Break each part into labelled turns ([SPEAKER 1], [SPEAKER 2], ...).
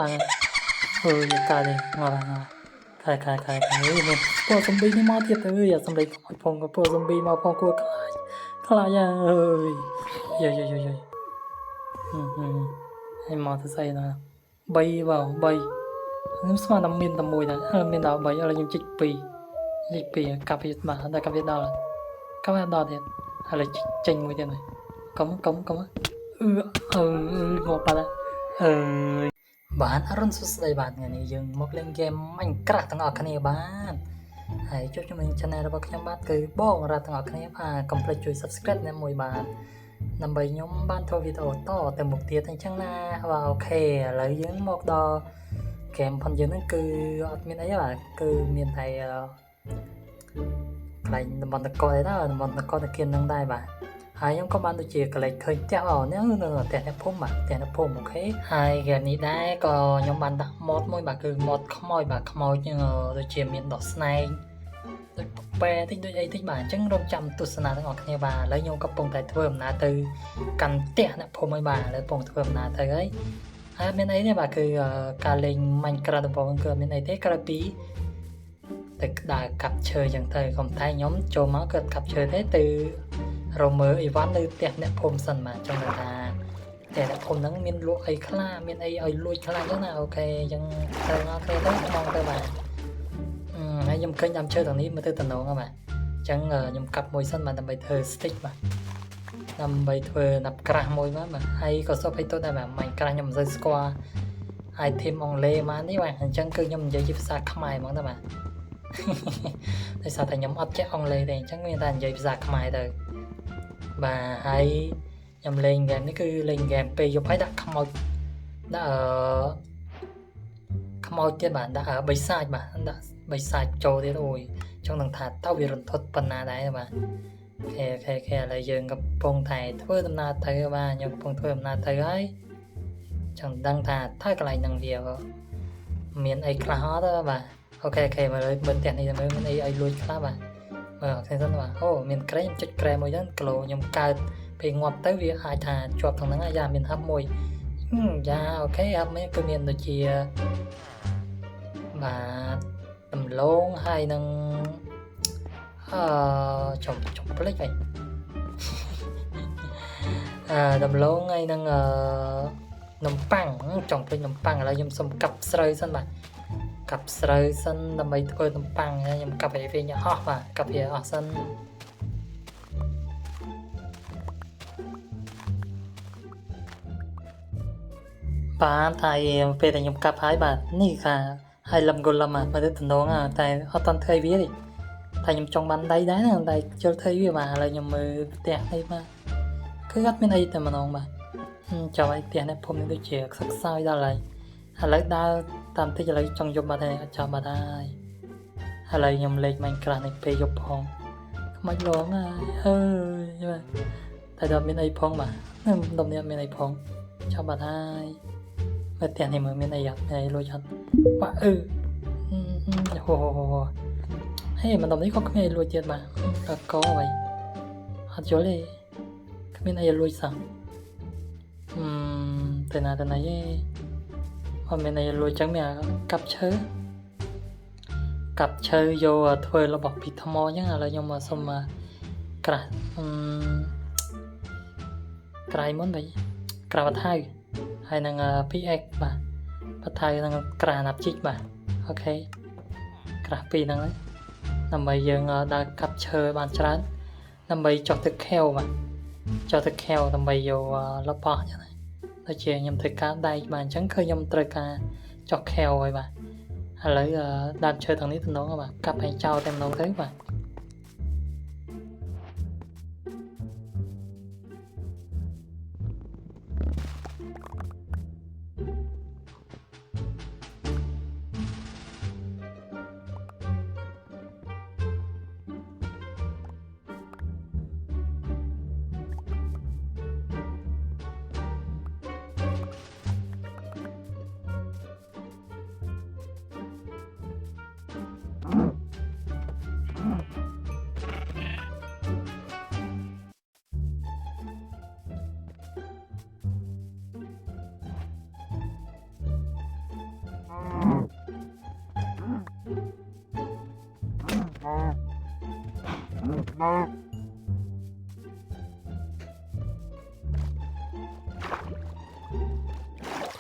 [SPEAKER 1] ឡើងអើយកើតទេងាប់ហើយងាប់ហើយខែខែខែខែមានពណ៌សំប៊ីនេះមកទៀតអើយអាសំដីខ្មោចផងក៏ពណ៌សំប៊ីមកផងគួរខ្លាចខ្លាចអើយយយយយយហើយមកទៅស្អីណា3បើ3ខ្ញុំស្មានតែមានតែមួយដែរមានដល់3ឥឡូវខ្ញុំជីក2ជីក2កាប់វាបាទតែកាប់វាដល់កាប់វាដល់ទៀតឥឡូវចេញមួយទៀតហើយកុំកុំកុំអឺអឺងាប់បាត់អើយ បាទអរុនសួស្តីបាទថ្ងៃនេះយើងមកលេងហ្គេម Minecraft ទាំងអស់គ្នាបាទហើយជួបជាមួយនឹង Channel របស់ខ្ញុំបាទគឺបងរ៉ាទាំងអស់គ្នាបាទកុំភ្លេចជួយ Subscribe អ្នកមួយបាទដើម្បីខ្ញុំបានធ្វើវីដេអូតទៅមុខទៀតអញ្ចឹងណាបាទ OK ឥឡូវយើងមកដល់ហ្គេមផងយើងហ្នឹងគឺអត់មានអីទេបាទគឺមានតែកន្លែងតំបន់តកឯណាតំបន់តកតាគៀនហ្នឹងដែរបាទហើយខ្ញុំក៏បានដូចជាកន្លែងឃើញផ្ទះអូនេះនៅផ្ទះអ្នកភូមិបាទផ្ទះអ្នកភូមិ OK ហើយហ្គេមនេះដែរក៏ខ្ញុំបានដាក់ mod មួយបាទគឺ mod ខ្មោចបាទខ្មោចហ្នឹងដូចជាមានដោះស្នែងដូចពែតិចដូចអីតិចបាទអញ្ចឹងរងចាំទស្សនាទាំងអស់គ្នាបាទឥឡូវខ្ញុំកំពុងតែធ្វើដំណើរទៅកាន់ផ្ទះអ្នកភូមិហើយបាទឥឡូវកំពុងធ្វើដំណើរទៅហើយហើយអត់មានអីទេបាទគឺការលេង Minecraft ដំបូងគឺអត់មានអីទេក្រៅពីទៅដើរកាប់ឈើអញ្ចឹងទៅក៏តែខ្ញុំចូលមកគឺអត់កាប់ឈើទេទៅរកមើលអីវ៉ាន់នៅផ្ទះអ្នកភូមិសិនបាទចង់ដឹងថាផ្ទះអ្នកភូមិហ្នឹងមានលក់អីខ្លះមានអីឲ្យលួចខ្លះអញ្ចឹងណា OK អញ្ចឹងទៅមកគ្នាទៅមកទៅបាទអឺហើយខ្ញុំឃើញដើមឈើទាំងនេះមើលទៅតំណងហ្នឹងបាទអញ្ចឹងខ្ញុំកាប់មួយសិនបាទដើម្បីធ្វើ stick បាទដើម្បីធ្វើណាប់ក្រាស់មួយបាទបាទហើយក៏សុំឲ្យទោសដែរបាទ Minecraft ខ្ញុំមិនសូវស្គាល់ item អង់គ្លេសមកនេះបាទអញ្ចឹងគឺខ្ញុំនិយាយជាភាសាខ្មែរហ្មងទៅបាទ ដោយសារតែខ្ញុំអត់ចេះអង់គ្លេសទេអញ្ចឹងមានតែនិយាយភាសាខ្មែរទៅបាទហើយខ្ញុំលេងហ្គេមនេះគឺលេងហ្គេមពេលយប់ហើយដាក់ខ្មោចដាក់អឺខ្មោចទៀតបាទដាក់បិសាចបាទដាក់បិសាចចូលទៀតអូយចង់នឹងថាតើវារន្ធត់ប៉ុណ្ណាដែរបាទ OK OK OK ឥឡូវយើងកំពុងតែធ្វើដំណើរទៅបាទខ្ញុំកំពុងធ្វើដំណើរទៅហើយចង់ដឹងថាតើកន្លែងហ្នឹងវាមានអីខ្លះអត់បាទ OK OK មើលមើលផ្ទះនេះមើលមានអីឲ្យលួចខ្លះបាទមើលឃើញសិនបាទអូមានក្រែខ្ញុំចុចក្រែមួយហ្នឹងគីឡូខ្ញុំកើតពេលងាប់ទៅវាអាចថាជាប់ក្នុងហ្នឹងយ៉ាមានហឹបមួយយ៉ា OK ហឹបនេះគឺមានដូចជាបាទដំឡូងហើយនឹងអឺចំចំភ្លេចហើយអឺដំឡូងហើយនឹងអឺនំប៉័ងចង់ភ្លេចនំប៉័ងឥឡូវខ្ញុំសុំកាប់ស្រូវសិនបាទកាប់ស្រូវសិនដើម្បីធ្វើនំប៉័ងខ្ញុំកាប់ឲ្យវាអស់បាទកាប់វាអស់សិនបាទតែពេលដែលខ្ញុំកាប់ហើយបាទនេះថាហើយលំកុលំមកទៅតំណងតែអត់តន់ធ្វើវាទេតែខ្ញុំចង់បានដៃដែរតែជិលធ្វើវាបាទឥឡូវខ្ញុំមើលផ្ទះនេះបាទគឺអត់មានអីតែម្ដងបាទចាំឲ្យផ្ទះនេះភូមិនេះដូចជាខ្សឹកខ្សោយដល់ហើយឥឡូវដើរតាមតិចឥឡូវចង់យប់បាត់ហើយអត់ចាំបាត់ហើយឥឡូវខ្ញុំលេង Minecraft នេះពេលយប់ផងខ្មាច់លងហើយអើយបាទតែដល់មានអីផងបាទដុំនេះអត់មានអីផងចាំបាត់ហើយមើលផ្ទះនេះមើលមានអីអត់មានអីលួចអត់បាក់អឺហូហូហូហេមិនដុំនេះក៏គ្មានអីលួចទៀតបាទតកអ្វីអត់យល់ទេគ្មានអីលួចសោះអឺទៅណាទៅណាយេអត់មានអីលួចចឹងមានកាប់ឈើកាប់ឈើយកធ្វើរបស់ពីថ្មអញ្ចឹងឥឡូវខ្ញុំសុំក្រាស់អឺក្រៃមុនវិញក្រាស់បថៅហើយនឹង PX បាទបថៅនឹងក្រាស់ណាប់ជីកបាទ OK ក្រាស់ពីរហ្នឹងដើម្បីយើងដើរកាប់ឈើបានច្រើនដើម្បីចុះទៅខែវបាទចុះទៅខែវដើម្បីយករបស់អញ្ចឹងដូចជាខ្ញុំធ្វើការដែកបាទអញ្ចឹងគឺខ្ញុំត្រូវការចុះខែវហើយបាទឥឡូវដើមឈើទាំងនេះតំណងបាទកាប់ឲ្យចោលតែម្ដងទៅបាទ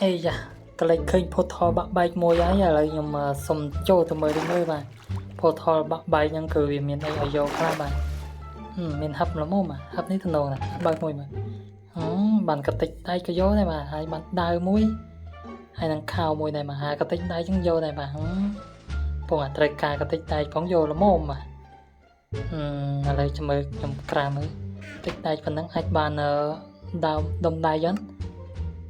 [SPEAKER 1] អេយ៉ាកលេចឃើញ portal បាក់បែកមួយហើយឥឡូវខ្ញុំសុំចូលទៅមើលមើលបាទ portal បាក់បែកហ្នឹងគឺវាមានអីឲ្យយកខ្លះបាទមានហឹបល្មមបាទហឹបនេះតំណងណាបើកមួយមើលបានកតិចដៃក៏យកដែរបាទហើយបានដាវមួយហើយនឹងខោមួយដែរបាទហើយកតិចដៃចឹងយកដែរបាទពងអាត្រូវការកតិចដៃផងយកល្មមបាទឥឡូវចាំមើលខ្ញុំក្រាមមើលតិចដៃប៉ុណ្ណឹងអាចបានដើមដុំដៃចឹង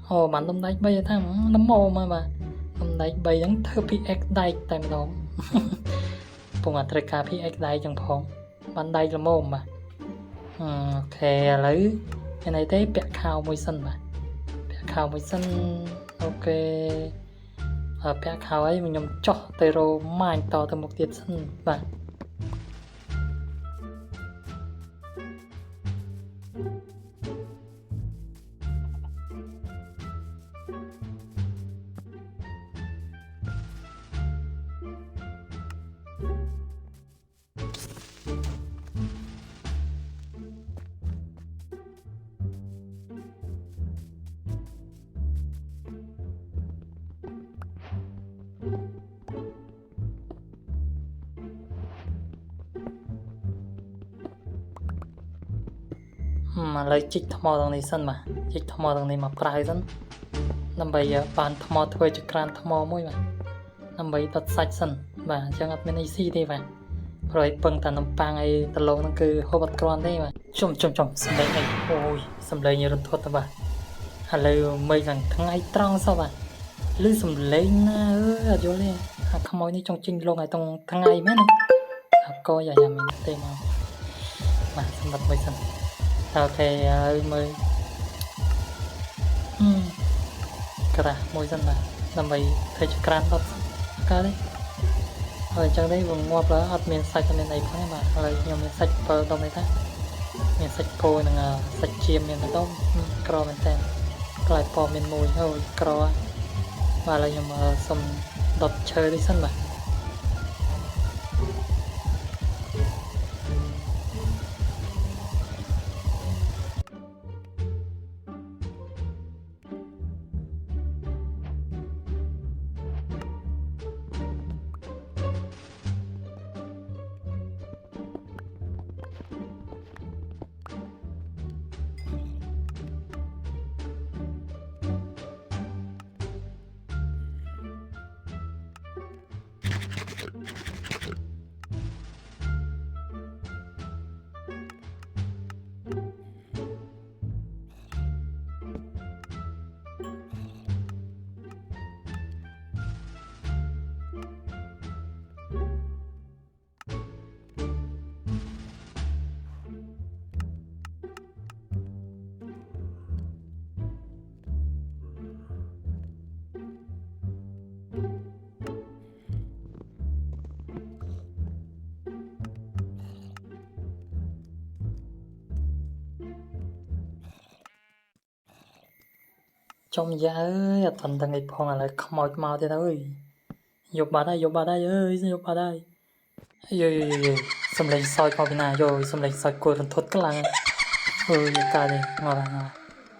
[SPEAKER 1] អូបានដុំដែក3ថាល្មមមកបាទដុំដែក3ហ្នឹងធ្វើ pickaxe ដែកតែម្ដងពងអាត្រូវការ pickaxe ដែកចឹងផងបានដែកល្មមបាទ OK ឥឡូវមានអីទេពាក់ខោមួយសិនបាទពាក់ខោមួយសិន OK ពាក់ខោហើយខ្ញុំចោះទៅរក mine តទៅមុខទៀតសិនបាទឥឡូវជីកថ្មទាំងនេះសិនបាទជីកថ្មទាំងនេះមកប្រើសិនដើម្បីបានថ្មធ្វើចក្រានថ្មមួយបាទដើម្បីដុតសាច់សិនបាទអញ្ចឹងអត់មានអីស៊ីទេបាទព្រោះឲ្យពឹងតែនំប៉័ងអីដលងហ្នឹងគឺហូបអត់គ្រាន់ទេបាទជុំជុំជុំសំឡេងអីអូយសំឡេងរន្ធត់ទៅបាទឥឡូវមេឃឡើងថ្ងៃត្រង់សោះបាទឮសំឡេងណាអើយអត់យល់ទេអាខ្មោចនេះចង់ចេញលងឲ្យតង់ថ្ងៃមែនណាអាកយ៉ាយ៉ាមានទេមកបាទសម្រាប់មួយសិន OK ហើយមើលក្រាស់មួយសិនបាទដើម្បីធ្វើចក្រានដុតកើតទេហើយអញ្ចឹងទេវាងាប់แล้วអត់មានសាច់អត់មានអីផងទេបាទឥឡូវខ្ញុំមានសាច់7ដុំនេះតាមានសាច់គោនិងសាច់ចៀមមានម្ដុំក្រមែនតើក្លាយពណ៌មានមួយហើយក្របាទឥឡូវខ្ញុំសុំដុតឈើនេះសិនបាទចំយ៉ាអើយអត់ទាន់ដឹងអីផងឥឡូវខ្មោចមកទៀតអើយយកបាត់ហើយយកបាត់ហើយអើយយកបាត់ហើយយយយយសំឡេងសើចមកពីណាយយសំឡេងសើចគួររន្ធត់ខ្លាំងអើយកើតទេងាប់ហើយងាប់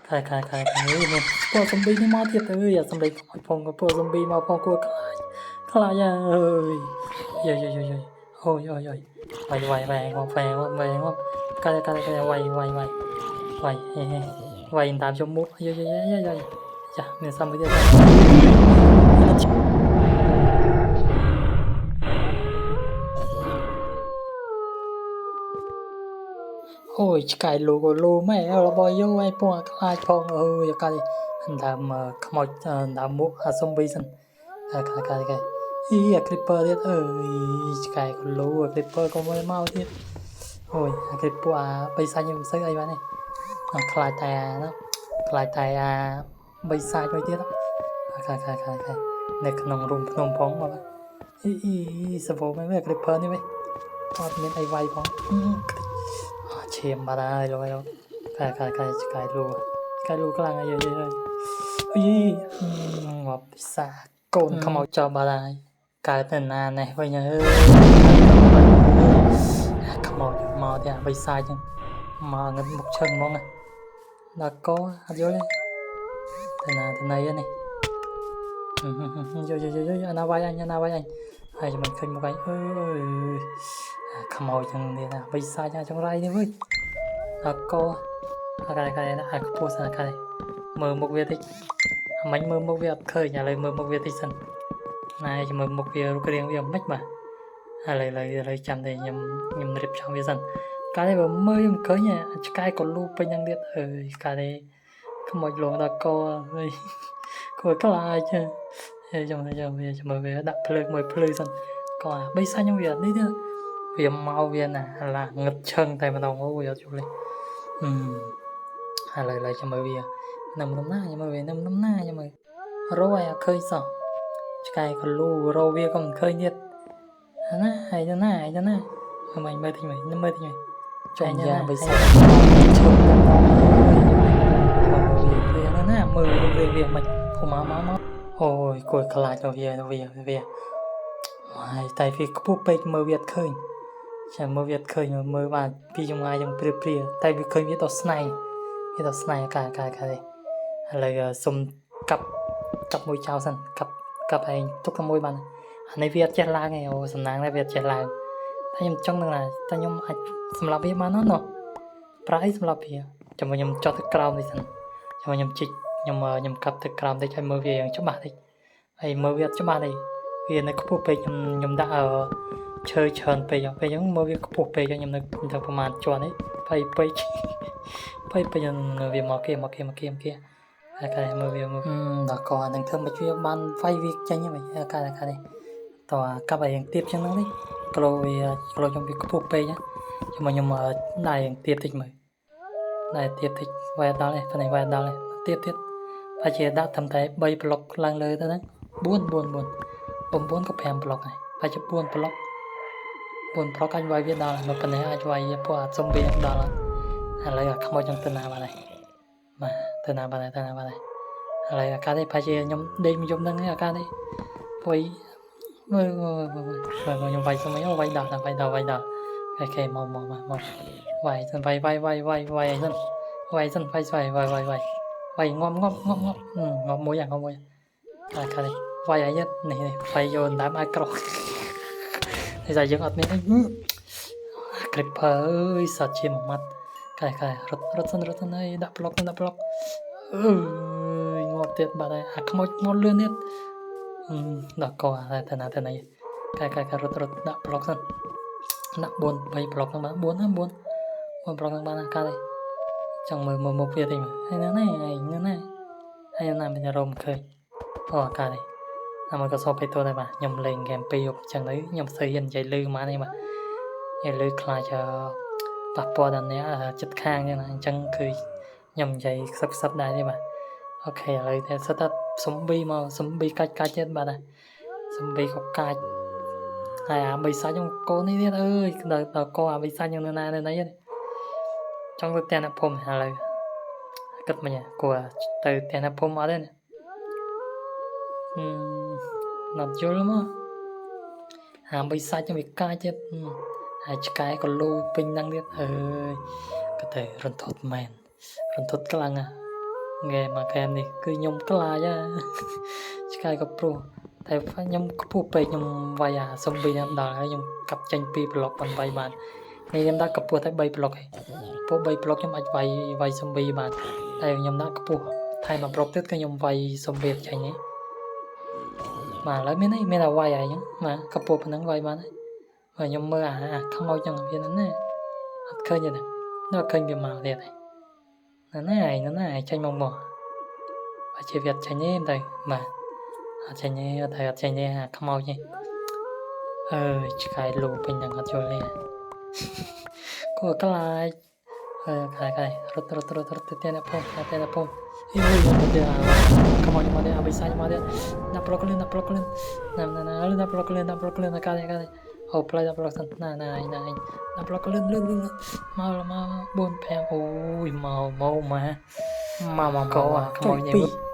[SPEAKER 1] ខែខែខែខែមានពណ៌សំប៊ីនេះមកទៀតអើយសំឡេងខ្មោចផងពណ៌សំប៊ីមកផងគួរខ្លាចខ្លាចអើយយយយយអូយអូយអូយវាយវាយវាយងាប់វាយងាប់វាយងាប់កើតកើតកើតវាយវាយវាយវាយហេហេវាយតាមជុំមុខយយយយយចាមានសំមួយទៀតអូយឆ្កែលូក៏លូម៉ែរបស់យោឯពងខ្លាចផងអើយកាយដើមខ្មោចដើមមុខអាសំប៊ីសិនកាយកាយកាយអីអា creeper ទៀតអើយឆ្កែក៏លូអា creeper ក៏មកមកទៀតអូយអា creeper អាបិសាចខ្ញុំមិនសូវអីបានទេខ្លាចតែអានោះខ្លាចតែអាបិសាចមួយទៀតខាយខាយខាយខាយនៅក្នុងរូងភ្នំផងបាទអីអីសវមែនមែន creeper នេះវិញអត់មានអីវាយផងឈាមបាត់ហើយលោកហើយខាយខាយខាយឆ្កែលូឆ្កែលូខ្លាំងហើយយយយយងាប់ពិសាកូនខ្មោចចោលបាត់ហើយកើតទៅណានេះវិញអើយខ្មោចមក មកទៀតអាបិសាចហ្នឹងមកងឹតមុខឈឹងហ្មងណាដល់កអត់យល់ទេទៅណាទៅណីនេះយោយោយោយោអាណាវាយអញអាណាវាយអញហើយមិនឃើញមុខអញអើយខ្មោចចឹងនេះណាបិសាចអាចង្រៃនេះវើយដល់កអាកាកាអាខ្ពស់សិនអាកាមើលមុខវាតិចអាមិញមើលមុខវាអត់ឃើញឥឡូវមើលមុខវាតិចសិនណែមើលមុខវារូបរាងវាមិនបាទឥឡូវឥឡូវឥឡូវចាំតែខ្ញុំរៀបចំវាសិនកាលនេះបើមើលមិនឃើញឆ្កែក៏លូពេញហ្នឹងទៀតអើយកាលនេះខ្មោចលងដល់កអើយគួរខ្លាចហើយចាំចាំវាចាំមើលវាដាក់ភ្លើងមួយភ្លឺសិនក៏អាបីសាញ់វានេះទៀតវាមកវាណាឡាងឹតឈឹងតែម្ដងអូយអត់យល់ទេអឺឥឡូវឥឡូវចាំមើលវានឹមនឹមណាចាំមើលវានឹមនឹមណាចាំមើលរកឲ្យឃើញសោះឆ្កែក៏លូរកវាក៏មិនឃើញទៀតណាហើយទៅណាហើយទៅណាមើលមើលតិចមើលមើលតិចមើលចុំយ៉ាបិសាចឈឹងតែម្ដងអើយមើលវាណាមើលរូបរាងវាមិនអូមកមកមកអូយគួរខ្លាចទៅវាវាវាហើយតែវាខ្ពស់ពេកមើលវាអត់ឃើញចាំមើលវាអត់ឃើញមើលបានពីចម្ងាយយ៉ាងព្រាព្រាតែវាឃើញវាដល់ស្នែងវាដល់ស្នែងកាកាកាទេឥឡូវសុំកាប់កាប់មួយចោលសិនកាប់កាប់ឯងទុកតែមួយបានអានេះវាអត់ចេះឡើងទេអូសំណាងដែរវាអត់ចេះឡើងតែខ្ញុំចង់នឹងណាតែខ្ញុំអាចសម្រាប់វាបានណាណោះប្រើអីសម្រាប់វាចាំខ្ញុំចុះទៅក្រោមនេះសិនចាំខ្ញុំជីកខ្ញុំកាប់ទៅក្រោមតិចឲ្យមើលវាយ៉ាងច្បាស់តិចហើយមើលវាអត់ច្បាស់ទេវានៅខ្ពស់ពេកខ្ញុំដាក់ឈើច្រើនពេកពេលអញ្ចឹងមើលវាខ្ពស់ពេកខ្ញុំនៅទៅប្រហែលជាន់នេះភ័យពេកភ័យពេកវាមកគេមកគេមកគេមកគេហើយកាមើលវាមើលដល់កនឹងធ្វើមកវាបានវាយវាចេញហ្នឹងកាកានេះតោះកាប់ឲ្យយ៉ាងទៀបជាងហ្នឹងនេះក្លោវាក្លោខ្ញុំវាខ្ពស់ពេកចាំខ្ញុំដាក់យ៉ាងទៀបតិចមើលដាក់ទៀបតិចវាយដល់នេះនេះវាយដល់នេះទៀបទៀតបើជាដាក់ត្រឹមតែ3ប្លុកឡើងលើទៅហ្នឹង4 4 4 9ក៏5ប្លុកដែរបើជា4ប្លុក4ប្លុកអាចវាយវាដល់មកប៉ុណ្ណេះអាចវាយពួកអាសុំវាដល់ឥឡូវអាខ្មោចចង់ទៅណាបាត់ហើយបាទទៅណាបាត់ហើយទៅណាបាត់ហើយឥឡូវអាកាសនេះប្រហែលជាខ្ញុំដេកមួយយប់ហ្នឹងអាកាសនេះព្រោះមើលមើលមើលមើលខ្ញុំវាយសុំអីវាយដល់វាយដល់វាយដល់អូខេមកមកមកមកវាយសិនវាយវាយវាយវាយវាយសិនវាយសិនវាយវាយវាយវាយវាយវាយងំងំងំងំងំមួយអាងំមួយអាកាសនេះវាយអីនេះនេះវាយយកដើមអាចក្រោះនេះតែយើងអត់មានអី Creeper អើយសត្វជាមួយម៉ាត់កែកែរត់រត់សិនរត់សិនហើយដាក់ប្លុកដាក់ប្លុកអើយងាប់ទៀតបាត់ហើយអាខ្មោចមកលឿនទៀតដល់កតែណាទៅណាកែកែកែរត់រត់ដាក់ប្លុកសិនដាក់4 3ប្លុកហ្នឹងបាន4ណា4 4ប្លុកហ្នឹងបានអាកាទេចង់មើលមើលមុខវាតិចមើលហើយណាណាហើយណាណាហើយណាមិនរមឃើញអូអាកាទេតាមក៏សោះទៅដែរបាទខ្ញុំលេងហ្គេមពីរយប់ចឹងទៅខ្ញុំស្អីហ៊ាននិយាយលឺមកនេះបាទនិយាយលឺខ្លាចប៉ះពាល់ដល់អ្នកចិត្តខាងចឹងណាអញ្ចឹងគឺខ្ញុំនិយាយខ្សឹបខ្សឹបដែរទេបាទអូខេឥឡូវតែសិតតែសំប៊ីមកសំប៊ីកាច់កាច់ទៀតបាទណាសំប៊ីក៏កាច់ហើយអាបិសាចខ្ញុំកូននេះទៀតអើយដល់ដល់កអាបិសាចខ្ញុំនៅណានៅណីចង់ទៅផ្ទះអ្នកភូមិឥឡូវគិតមិញគួរទៅផ្ទះអ្នកភូមិអត់ទេណាអឺណាត់យល់មកអាបិសាចខ្ញុំវាកាចទៀតហើយឆ្កែក៏លូពេញហ្នឹងទៀតអើយក៏ទៅរន្ធត់មែនរន្ធត់ខ្លាំងណាស់ងែមកហ្គេមនេះគឺខ្ញុំខ្លាចឆ្កែក៏ព្រោះតែខ្ញុំខ្ពស់ពេកខ្ញុំវាយអាសំប៊ីដល់ហើយខ្ញុំកាប់ចេញពីប្លុកបានវាយបាននេះខ្ញុំដាក់កម្ពស់តែ3ប្លុកឯងពោះ3ប្លុកខ្ញុំអាចវាយវាយសំប៊ីបានតែខ្ញុំដាក់ខ្ពស់ថែមមួយប្លុកទៀតគឺខ្ញុំវាយសំប៊ីចេញនេះបាទឥឡូវមានអីមានតែវាយហើយអញ្ចឹងបាទកម្ពស់ប៉ុណ្ណឹងវាយបានហើយបាទខ្ញុំមើលអាខ្មោចចឹងវាណាអត់ឃើញទេណាដល់ឃើញវាមកទៀតហើយណាណាឯណាណាចេញមកមកបើជាវាអត់ចេញទេទៅបាទអត់ចេញទេអត់តែអត់ចេញទេអាខ្មោចនេះអើយឆ្កែលូពេញហ្នឹងអត់យល់ទេគួរខ្លាចអើខ្លាចខ្លាចរត់រត់រត់រត់ទៅផ្ទះអ្នកភូមិផ្ទះអ្នកភូមិអីមកទៀតខ្មោចមកទៀតអបិសាចមកទៀតដាក់ប្លុកលឿនដាក់ប្លុកលឿនណាណាណាដាក់ប្លុកលឿនដាក់ប្លុកលឿនកានេះកានេះអូផ្លៃដាក់ប្លុកសិនណាណាណាដាក់ប្លុកលឿនលឿនលឿនមកមក4 5អូយមកមកមកមកមកកខ្មោចនេះ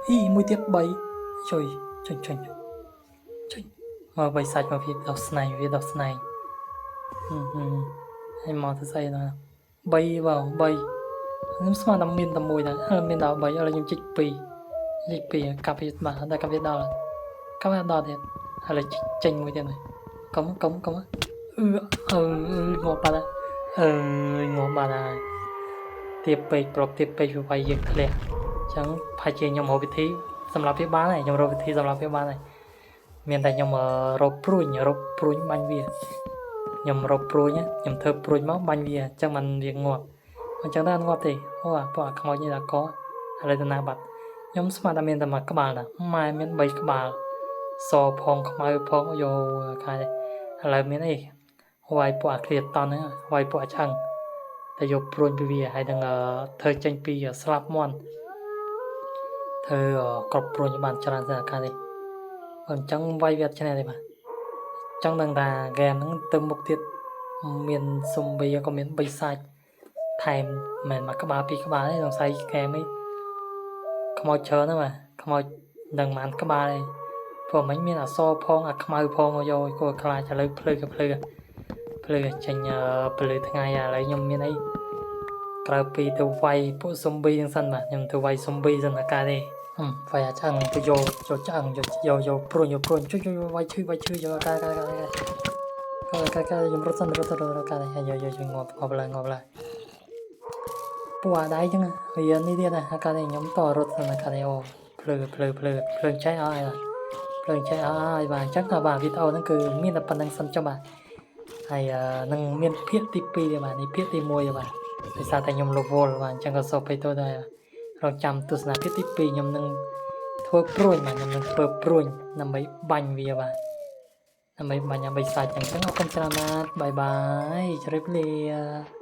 [SPEAKER 1] អីមួយទៀត3ជួយចេញចេញចេញមកបិសាចមកវាដោះស្នែងវាដោះស្នែងហឹម ហើយមកទៅស្អីណា3បាទ3ខ្ញុំស្មានតែមានតែមួយដែរមានដល់3ឥឡូវខ្ញុំជីក2ជីក2កាប់វាបាទតែកាប់វាដល់កាប់វាដល់ទៀតឥឡូវចេញមួយទៀតហើយកុំកុំកុំអឺអឺងាប់បាត់ហើយអើយងាប់បាត់ហើយទៀបពេកប្របទៀបពេកវាវាយយើងធ្លាក់អញ្ចឹងប្រហែលជាខ្ញុំរកវិធីសម្រាប់វាបានហើយខ្ញុំរកវិធីសម្រាប់វាបានហើយមានតែខ្ញុំរកព្រួញរកព្រួញបាញ់វាខ្ញុំរកព្រួញខ្ញុំធ្វើព្រួញមកបាញ់វាអញ្ចឹងมันវាងាប់អញ្ចឹងតែអត់ងាប់ទេអូអាពួកអាខ្មោចនេះដល់កឥឡូវទៅណាបាត់ខ្ញុំស្មានតែមានតែមួយក្បាលណាម៉ែមាន3ក្បាលសផងខ្មៅផងយោខែឥឡូវមានអីវាយពួកអាឃ្លៀតតន់ហ្នឹងវាយពួកអាឆ្អឹងតែយកព្រួញពីវាហើយនឹងធ្វើចេញពីស្លាប់មាន់ធ្វើក្របព្រួញបានច្រើនស្អាកានេះអញ្ចឹងវាយវាអត់ឈ្នះទេបាទចង់ដឹងថាហ្គេមហ្នឹងទៅមុខទៀតមានស៊ុំប៊ីក៏មានបិសាចថែមមិនមួយក្បាលពីរក្បាលទេសង្ស័យហ្គេមនេះខ្មោចច្រើនណាស់បាទខ្មោចនឹងមិនក្បាលទេព្រោះមិញមានអសរផងអាខ្មៅផងយកគួរខ្លាចឥឡូវភ្លឺក៏ភ្លឺភ្លឺចេញភ្លឺថ្ងៃឥឡូវខ្ញុំមានអីក្រៅពីទៅវាយពួកស៊ុំប៊ីហ្នឹងសិនបាទខ្ញុំទៅវាយស៊ុំប៊ីសិនអាកាទេវាយអាឆ្អឹងទៅយកយកឆ្អឹងយកយកយកព្រួញយកព្រួញជួយជួយវាយឈឺវាយឈឺយកកាកាកាកាកាកាខ្ញុំរត់សិនរត់រត់រត់កាយកយកយកងាប់ងាប់ឡើងងាប់ឡើងពួកអាដៃចឹងវានេះទៀតណាអាកានេះខ្ញុំតរត់សិនអាកានេះអូភ្លឺភ្លឺភ្លឺភ្លើងឆេះអស់ហើយបាទភ្លើងឆេះអស់ហើយបាទអញ្ចឹងបាទវីដេអូហ្នឹងគឺមានតែប៉ុណ្្នឹងសិនចុះបាទហើយនឹងមានភាគទី2ទៀតបាទនេះភាគទី1ទៀតបាទដោយសារតែខ្ញុំរវល់បាទអញ្ចឹងក៏សូមទៅដែររងចាំទស្សនាភាគទី2ខ្ញុំនឹងធ្វើព្រួញបាទខ្ញុំនឹងធ្វើព្រួញដើម្បីបាញ់វាបាទដើម្បីបាញ់ឲ្យបិសាចអញ្ចឹងអរគុណច្រើនបាទបាយបាយជម្រាបលា។